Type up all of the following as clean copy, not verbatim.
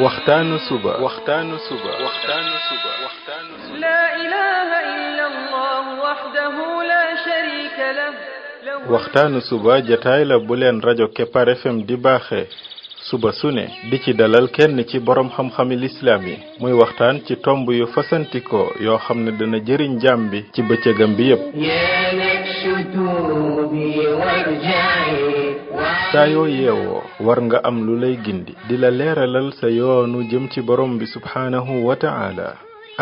waxtaanu suba لا إله إلا الله وحده لا شريك له waxtaanu suba jataay la bu leen rajo Kepar FM di baaxee suba su ne di ci dalal kenn ci borom xam-xami lislaam yi muy waxtaan ci tomb yu fasantikoo yoo xam ne dana jëriñ jaam bi ci bëccëgam bi yépp saa yoo yeewoo war nga am lu lay gindi di la leeralal sa yoonu jëm ci borom bi subhaanahu wa ta'ala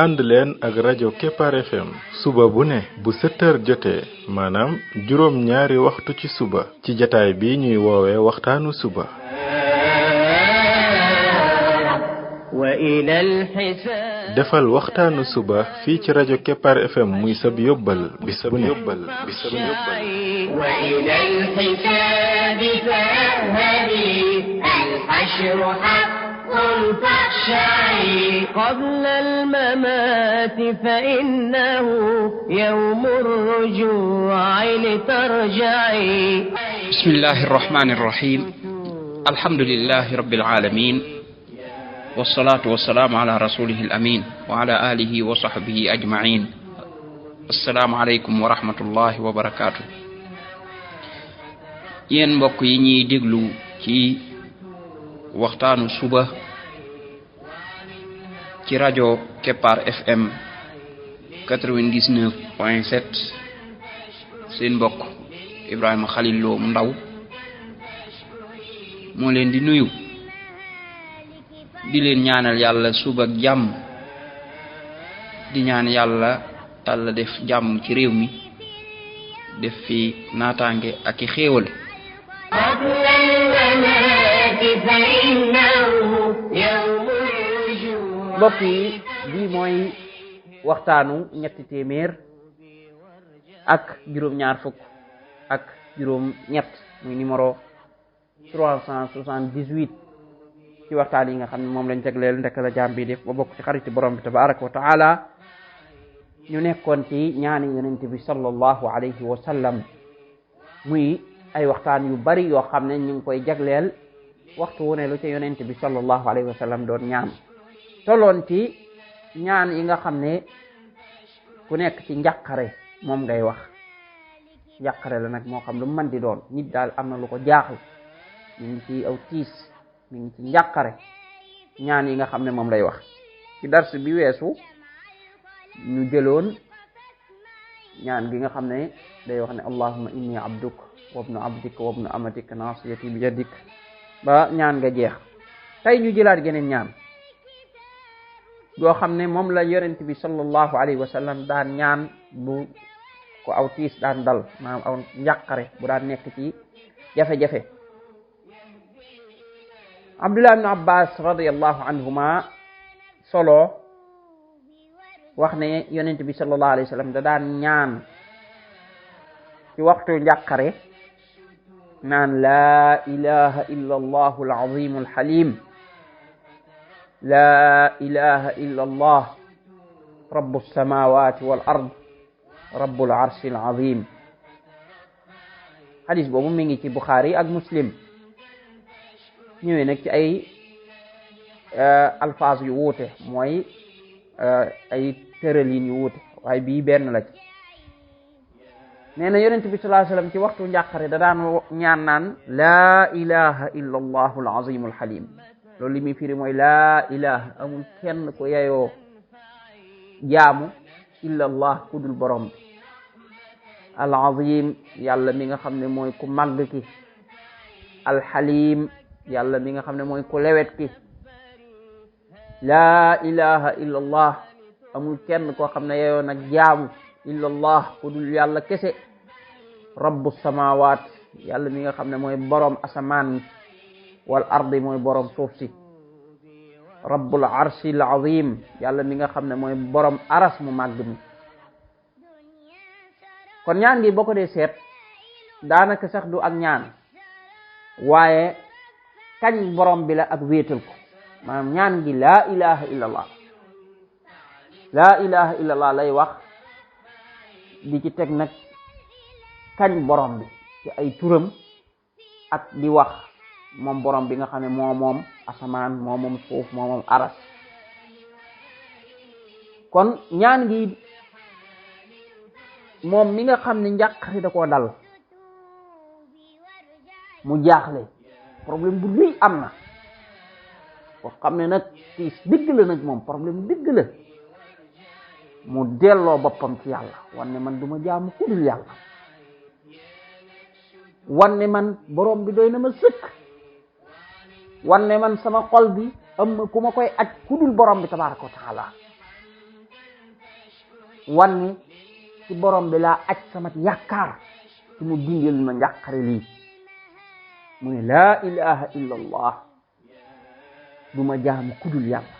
ànd leen ak rajo Kepar FM suba bu ne bu 7h jotee maanaam juróom ñaari waxtu ci suba ci jataay bi ñuy woowee waxtaanu suba defal waxtaanu suba fii ci rajo Kepar FM muy sab yóbbal bis bu ne قبل الممات فإنه يوم الرجوع لترجعي بسم الله الرحمن الرحيم الحمد لله رب العالمين والصلاة والسلام على رسوله الأمين وعلى آله وصحبه أجمعين السلام عليكم ورحمة الله وبركاته yéen mbokk yi ñuy déglu ci waxtaanu suba ci rajo Kepar FM 99.7 seen mbokk Ibrahima Khalil Lo mu ndaw moo leen di nuyu di leen ñaanal yàlla suba ak jàmm di ñaan yàlla def jàmm ci réew mi def fi naataange ak i xéewal mbokk yi bii mooy waxtaanu ñetti téeméer ak juróom-ñaar fukk ak juróom-ñett muy numéro 378 ci waxtaan yi nga xam ne moom lañ jagleel ndek la jaam bi def ba bokk ci xariti borom bi tabaraka wa taala ñu nekkoon ci ñaani yonent bi sallallahu alayhi wa sallam muy ay waxtaan yu bari yoo xam ne ñu ngi koy jagleel waxtu wu ne lu ca yonent bi sallallahu alayhi wa sallam doon ñaan tolloon ci ñaan yi nga xam ne ku nekk ci njàqare moom ngay wax njàqare la nag moo xam lu mën di doon nit daal am na lu ko jaaxal mi ngi ci aw tiis mi ngi ci njàqare ñaan yi nga xam ne moom lay wax ci dars bi weesu ñu jëloon ñaan gi nga xam ne day wax ne allahumma inni abduk wa ibnu abdik wa ibnu amatik nasiyati bi yadik ba ñaan nga jeex tey ñu jëlaat geneen ñaan goo xam ne moom la yonent bi sallallahu alayhi wa sallam daan ñaan bu ko aw tiis daan dal maanaam aw njàqare bu daan nekk ci jafe-jafe Abdullah ibn Abbas radiyallahu anhuma solo wax ne yonent bi sallallahu alayhi wa sallam da daan ñaan ci waxtu njàqare naan laa ilaha illa allahu al-azim al-halim laa ilaha illa allah rabbu samawati wal ard rabbul arshil azim hadis boobu mi ngi ci Bukhari ak Muslim ñëwee nag ci ay alfaaz yu wuute mooy ay tëralin yu wuute waaye bii benn la ci nee na yonent bi sallallahu alayhi wasallam ci waxtu njàqare da daan ñaan naan laa ilaha illa allahu al-azim al-halim loolu li muy firi mooy laa ilaha amul kenn ko yayoo jaamu illa allah ku dul borom bi al-azim yàlla mi nga xam ne mooy ku màgg ki al-halim yàlla mi nga xam ne mooy ku lewet ki laa ilaha illa allah amul kenn koo xam ne yayoo nag jaamu illa allah ku dul yàlla kese rabbu samawat yàlla mi nga xam ne mooy borom asamaan wal ardi mooy borom suuf si rabbul arshil azim yàlla mi nga xam ne mooy borom aras mu màgg mi kon ñaan gi boo ko dee seet daanaka sax du ak ñaan waaye kañ borom bi la ak wéetal ko maanaam ñaan gi laa ilaha illa allah laa ilaha illa allah lay wax di ci teg nag kañ borom bi ci ay turam ak di wax moom borom bi nga xam ne moo moom asamaan moo moom suuf moo moom aras. kon ñaan gi moom mi nga xam ne njàqare da koo dal mu jaaxle problème bu rëy am na ko xam ne nag tiis dëgg la nag moom problème dëgg la mu delloo boppam ci yàlla wan ne man du ma jaamu ku dul yàlla wan ne man borom bi doy na ma sëkk wan ne man sama xol bi am ku ma koy aj ku dul borom bi tabaraka wa taala wan ne ci borom bi laa aj sama yaakaar ci mu dindil ma njàqare lii mu ne laa ilaha illa allah du ma jaamu ku dul yàlla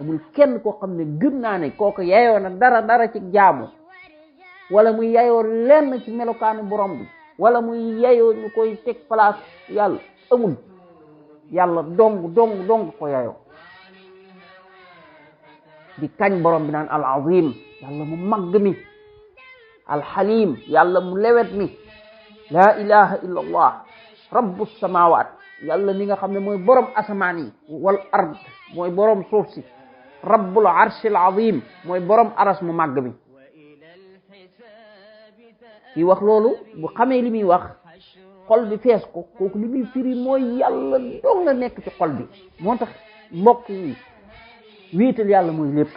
amul kenn koo xam ne gëm naa ne kooku yayoo na dara ci jaamu wala muy yayoo lenn ci melokaanu borom bi wala muy yayoo ñu koy teg place yàlla amul yàlla dong ko yayoo di kañ borom bi naan al azim yàlla mu màgg mi al halim yàlla mu lewet mi laa ilaha illa allah rabbu samawat yàlla mi nga xam ne mooy borom asamaan yi wal ard mooy borom suuf si rabbul arshil azim mooy borom aras mu màgg mi kii wax loolu bu xamee li muy wax xol bi fees ko kooku li muy firi mooy yàlla dong la nekk ci xol bi moo tax mbokk yi wéetal yàlla mooy lépp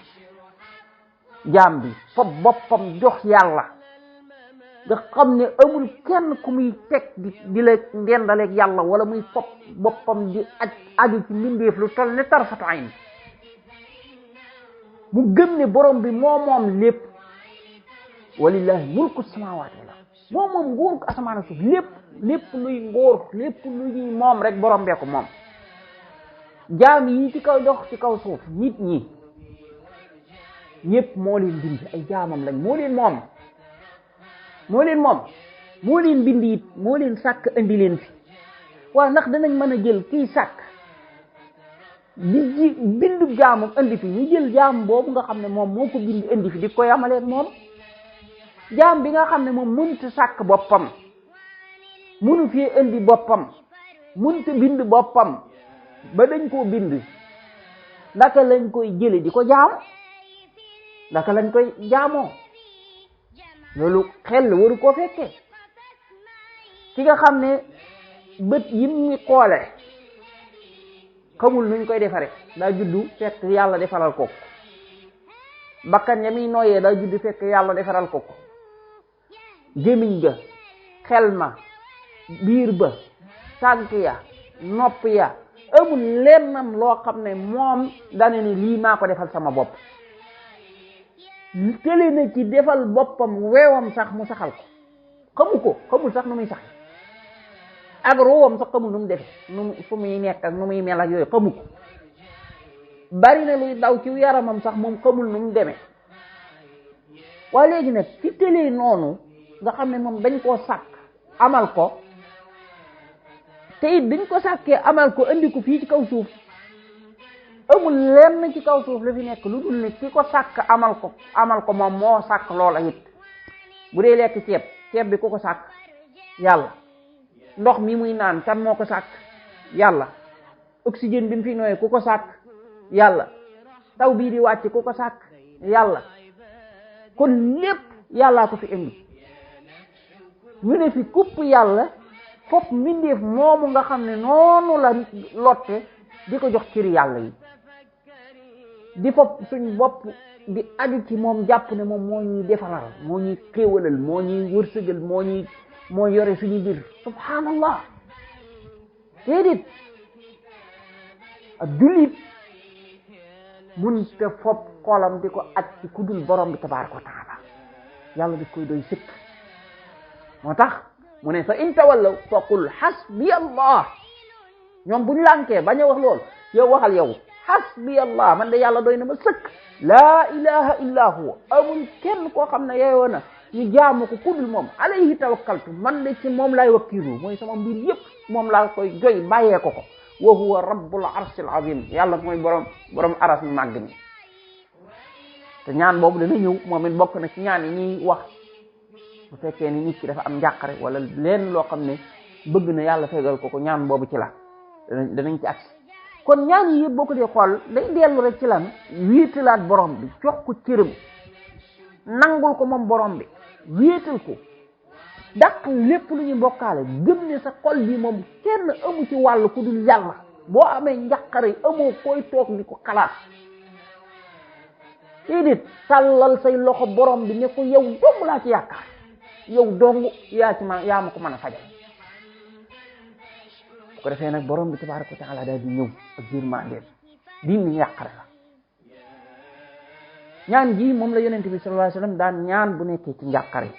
jaam bi fop boppam jox yàlla nga xam ne amul kenn ku muy teg di la ndendaleeg yàlla wala muy fop boppam di aju ci mbindeef lu toll ne tarfatu ayn mu gëm ne borom bi moo moom lépp walillahi mulku samawati wal ard moo moom nguur ko asamaan suuf lépp luy nguur lépp lu ñuy moom rek borom bee ko moom jaam yi ci kaw dox ci kaw suuf nit ñi ñëpp moo leen bind ay jaamam lañ moo leen moom moo leen bind it moo leen sàkk andi leen fi waaye ndax danañ mën a jël kiy sàkk di bindu jaamam andi fi ñu jël jaam boobu nga xam ne moom moo ko bind andi fi di ko yamaleen moom jaam bi nga xam ne moom mënut a sàkk boppam mënu fi andi boppam mënut a bind boppam ba dañ koo bind naka lañ koy jële di ko jaam naka lañ koy jaamoo loolu xel waru koo fekkee ki nga xam ne bët yim ñi xoole xamul nuñ koy defare daa juddu fekk yàlla defaral ko bakkan ya muy nooyee daa juddu fekk yàlla defaral ko gémmiñ ga xel ma biir ba tànk ya nopp ya amul lennam loo xam ne moom dane ni lii maa ko defal sama bopp tële na ci defal boppam weewam sax mu saxal ko xamul sax nu muy sax ak ruwam sax xamul nu mu defe fu muy nekk ak nu muy mel ak yooyu xamu ko bari na luy daw ci yaramam sax moom xamul nu mu demee waaye léegi nag ci tëlee noonu nga xam ne moom dañ koo sàkk amal ko te it dañ ko sàkkee amal ko andi ko fii ci kaw suuf amul lenn ci kaw suuf la fi nekk lu dul ne ki ko sàkk amal ko moom moo sàkk loola it bu dee lekk ceeb bi ku ko sàkk yàlla ndox mi muy naan kan moo ko sàkk yàlla oxygène bi mu fi nooyee ku ko sàkk yàlla taw bii di wàcc ku ko sàkk yàlla kon lépp yàllaa ko fi indi ñu ne fi kupp yàlla fop mbindeef moomu nga xam ne noonu la lotte di ko jox cëri yàlla yi di fop suñ bopp di aju ci moom jàpp ne moom moo ñuy defalal moo ñuy xéewalal moo ñuy wërsëgal moo yore suñu biir subhanallah déedéet ak jullit mun te fop xoolam di ko aj ci kudul borom bi tabaraka wa taala yàlla di koy doy sëkk moo tax mu ne fa in tawallaw fa qul hasbi allah ñoom buñ lànkee bañ a wax lool yow waxal yow hasbi allah man de yàlla doy na ma sëkk laa ilaha illa huwa amul kenn koo xam ne yeyoo na ñu jaamu ko kudul moom alayhi tawakkaltu man de ci moom laay wakkiilu mooy sama mbir yëpp moom laa koy joy bàyyee ko wa huwa rabbul arshil azim yàlla mooy borom aras mi màgg mi te ñaan boobu dana ñëw moom it bokk na ci ñaan yi ñuy wax bu fekkee ni nit ki dafa am njàqare wala leen loo xam ne bëgg na yàlla fegal ko ñaan boobu ci la danañ ci agsi kon ñaan yi yëpp boo ko dee xool day dellu rek ci lan wéetalaat borom bi jox ko cëram nangul ko moom borom bi wéetal ko dàq lépp lu ñu bokkaale gëm ne sa xol bi moom kenn amu ci wàll ku dul yàlla boo amee njàqare amoo koy toog di ko xalaat déedéet tàllal say loxo borom bi ne ko yow dong laa ci yaakaar yow dong yaa ma ko mën a fajal bu ko defee nag borom bi tabaaraka wa taala daal di ñëw ak yërmandeem dindi njàqare la ñaan gi moom la yonent bi sallallahu alayhi wasallam daan ñaan bu nekkee ci njàqare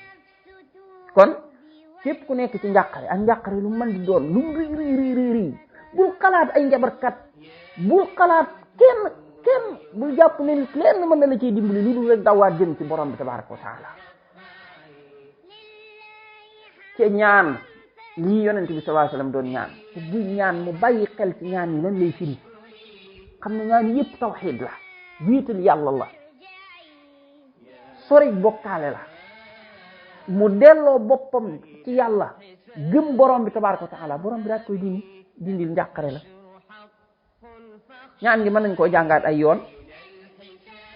kon képp ku nekk ci njàqare ak njàqare lu mën di doon lu mu rii bul xalaat ay njabarkat bul xalaat kenn bul jàpp ne lenn mën na la ciy dimbali lu dul rek dawaat jëm ci borom bi tabaraka wa taala ci ñaan lii yonent bi sallallahu alayhi wasallam doon ñaan te buy ñaan mu bàyyi xel ci ñaan yi lan lay firi xam ne ñaan yëpp tawxiid la wéetal yàlla la sori bokkaale la mu delloo boppam ci yàlla gëm borom bi tabaraka wa taala borom bi daal koy dindil njàqare la ñaan gi mën nañ koo jàngaat ay yoon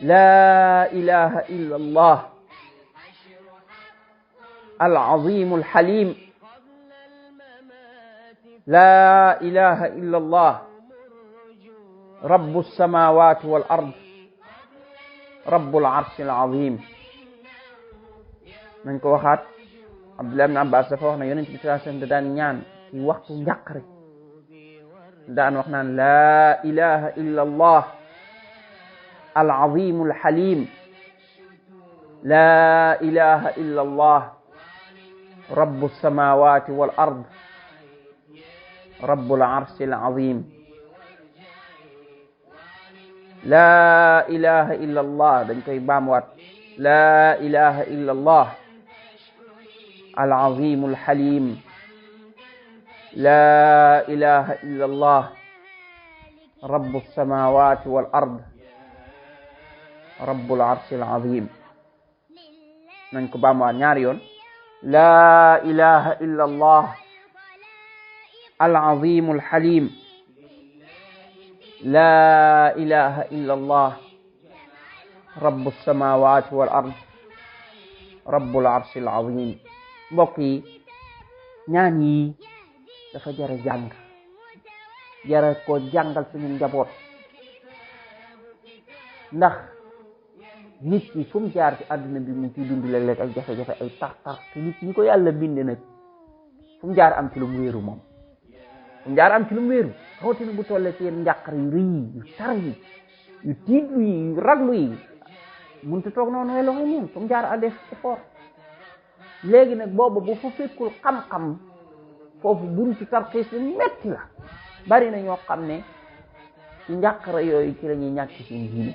laa ilaha illa allah al-azim al-halim laa ilaha illa allah rabbu as-samawati wal ard rabbul arshi al-azim nañ ko waxaat Abdullah ibn Abbas dafa wax na yonent bi sallallahu alayhi wasallam da daan ñaan ci waxtu njàqare daan wax naan laa ilaha illa allah al-azim al-halim laa ilaha illa allah rabbu as-samawati wal ard rabbul arshi al-azim laa ilaha illa allah dañ koy baamuwaat laa ilaha illa allah al-azim al-halim laa ilaha illa allah rabbu as-samawati wal ard rabbul arshi al-azim nañ ko baamuwaat ñaari yoon laa ilaha illa allah al-azim al-halim laa ilaha illa allah rabbu as-samawati wal ard rabbul arshi al-azim mbokk yi ñaan yi dafa jara jàng jara ko jàngal suñu njaboot ndax nit ki fu mu jaar ci àdduna bi mu ciy dund léeg-léeg ay jafe-jafe ay tar-tar te nit ñi ko yàlla binde nag fu mu jaar am ci lu mu wéeru moom fu mu jaar am ci lu mu wéeru rawatina bu tollee ci yenn njàqare yu rëy yi yu tar yi yu tiitlu yi yu raglu yi mënut a toog noonu welo nga moom fu mu jaar a def effort léegi nag boobu bu fa fekkul xam-xam foofu buntu tarxiis lu metti la bari na ñoo xam ne ci njàqare yooyu ci la ñuy ñàkk seen diine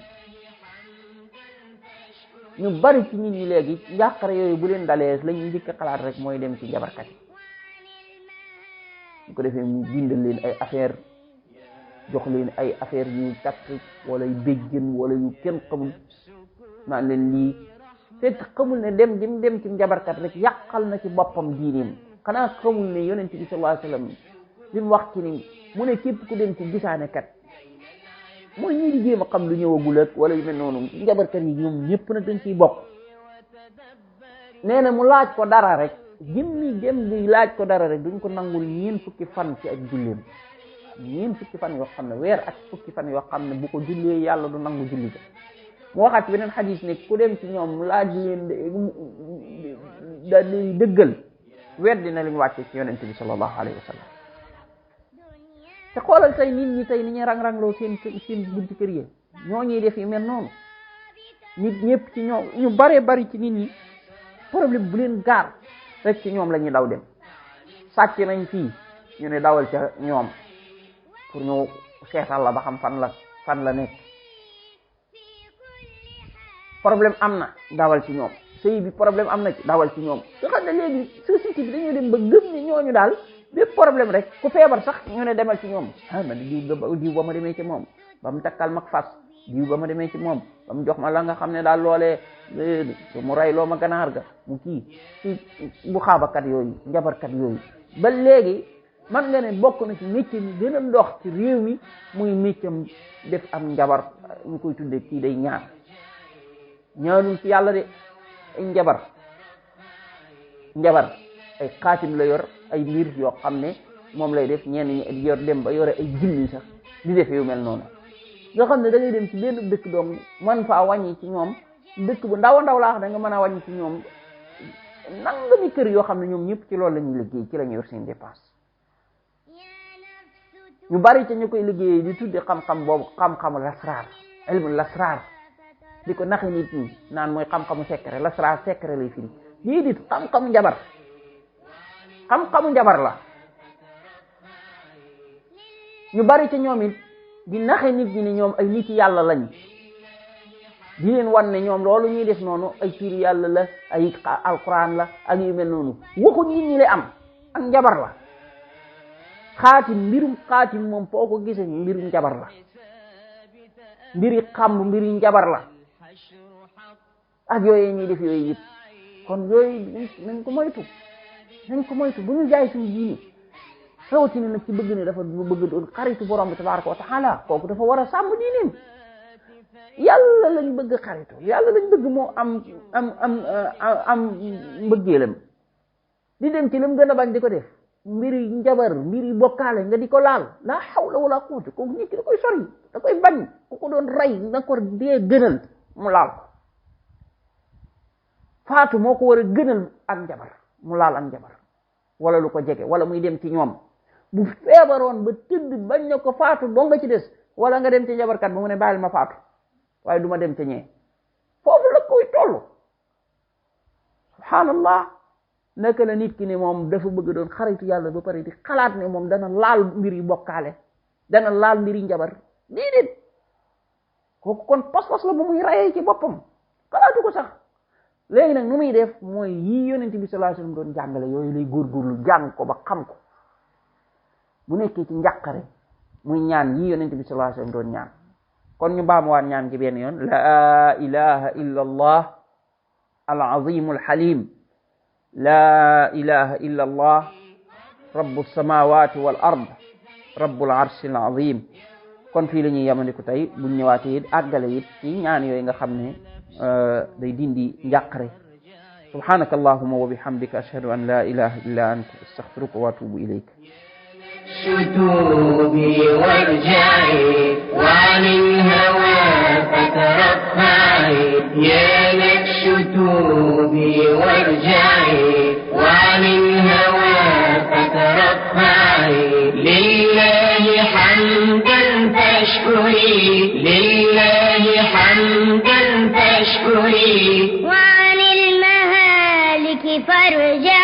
ñu bari ci nit ñi léegi njàqare yooyu bu leen dalee la ñuy njëkk a xalaat rek mooy dem ci njabarkat yi bu ko defee mu bindal leen ay affaire jox leen ay affaire yu takk wala yu béjjën wala yu kenn xamul naan leen lii fekk xamul ne dem ci njabarkat rek yàqal na ci boppam diineem xanaa xamul ne yonent bi sallallahu alayhi wasallam li mu wax ci ni mu ne képp ku dem ci gisaane kat mooy ñii di jéem a xam lu ñëwagul ak wala yu mel noonu njabarkat yi ñoom ñëpp nag dañ ciy bokk nee na mu laaj ko dara rek jëmmi dem bi laaj ko dara rek duñ ko nangul ñeen fukki fan ci ak julleem ñeen fukki fan yoo xam ne weer ak fukki fan yoo xam ne bu ko jullee yàlla du nangu julli ga mu waxaat ci beneen xadis ne ku dem ci ñoom laaj leen daal di dëggal weddi na li ñu wàcce ci yonent bi sallallahu alayhi wa sallam te xoolal tey nit ñi tey ni ñuy rang-rangloo seen bunti kër yi ñoo ñuy def yu mel noonu nit ñëpp ci ñoom ñu bare bari ci nit ñi problème bu leen gaar rek ci ñoom la ñuy daw dem sàcc nañ fii ñu ne dawal ca ñoom pour ñu seetal la ba xam fan la nekk problème am na dawal ci ñoom sëy bi problème am na ci dawal ci ñoom nga xam ne léegi société bi dañoo dem ba gëm ni ñooñu daal bépp problème rek ku feebar sax ñu ne demal ci ñoom man diw ba ma demee ci moom ba mu takkal mag fas diw ba ma demee ci moom ba mu jox ma la nga xam ne daal loolee mu rey loo ma ganaar ga mu kii ci bu xaabakat yooyu njabarkat yooyu ba léegi man nga ne bokk na ci métier mi gën a dox ci réew mi muy métier def am njabar ñu koy tudde kii day ñaanul ci yàlla de ay njabar ay xaatim la yor ay mbir yoo xam ne moom lay def ñenn ñi yor dem ba yore ay jinni sax di def yu mel noonu nga xam ne da ngay dem ci benn dëkk doom man faa wàññi ci ñoom dëkk bu ndaw laa wax da nga mën a wàññi ci ñoom nangami kër yoo xam ne ñoom ñëpp ci loolu la ñuy liggéey ci la ñuy yor seen dépense ñu bari ca ñu koy liggéeyee di tudde xam-xam boobu xam-xamu lasraar ilmu lasraar di ko naxe nit ñi naan mooy xam-xamu secret lasraar secret lay firi lii di xam-xamu njabar la ñu bari ca ñoom it di naxe nit ñi ne ñoom ay nit yàlla lañ di leen wan ne ñoom loolu ñuy def noonu ay firi yàlla la ay alquran la ak yu mel noonu waxu nit ñi la am ak njabar la mbirum xaatim moom foo ko gisee mbirum njabar la mbiri xam mbiri njabar la ak yooyu ñuy def yooyu yëpp kon yooyu nañ ko moytu bu ñu jaay suñu diine rawatina nag ci bëgg ne dafa bëgg doon xaritu borom bi tabaraka wa taala kooku dafa war a sàmm diineem yàlla lañ bëgg xaritu yàlla lañ bëgg moo am mbëggeelam di dem ci lam gën a bañ di ko def mbiri njabar mbiri bokkaale nga di ko laal la hawla wala quwwata kooku nit ki da koy sori da koy bañ ku ko doon rey na ko dee gënal mu laal ko faatu moo ko war a gënal ak njabar mu laal ak njabar wala lu ko jege wala muy dem ci ñoom bu feebaroon ba tëdd bañ na ko faatu doo nga ci des wala nga dem ci njabarkat ba mu ne bàyyil ma faatu waaye du ma dem ci ñee foofu la koy toll subhanallah naka la nit ki ne moom dafa bëgg doon xaritu yàlla ba pare di xalaat ne moom dana laal mbir yi bokkaale dana laal mbir yi njabar déedéet kooku kon pas-pas la bu muy rayee ci boppam xalaatu ko sax léegi nag nu muy def mooy yii yonent bi sallallahu alayhi wasallam doon jàngale yooyu lay góorgóorlu jàng ko ba xam ko bu nekkee ci njàqare muy ñaan yii yonent bi sallallahu alayhi wasallam doon ñaan kon ñu baamuwaat ñaan ci benn yoon la ilaha illa allah al azim al halim la ilaha illa allah rabbu samawati wal ard rabbul arshi al azim kon fii la ñuy yamandiku tey buñ ñëwaatee it àggale it ci ñaan yooyu nga xam ne day dindi njàqare subhanaka allahumma wa bihamdika ashhadu an la ilaha illa anta astaghfiruka wa atubu ilayk شتوبي وارجعي وعن الهوى فترفعي يا لك شتوبي وارجعي وعن الهوى فترفعي لله حمدا فاشكري لله حمدا فاشكري وعن المهالك فارجعي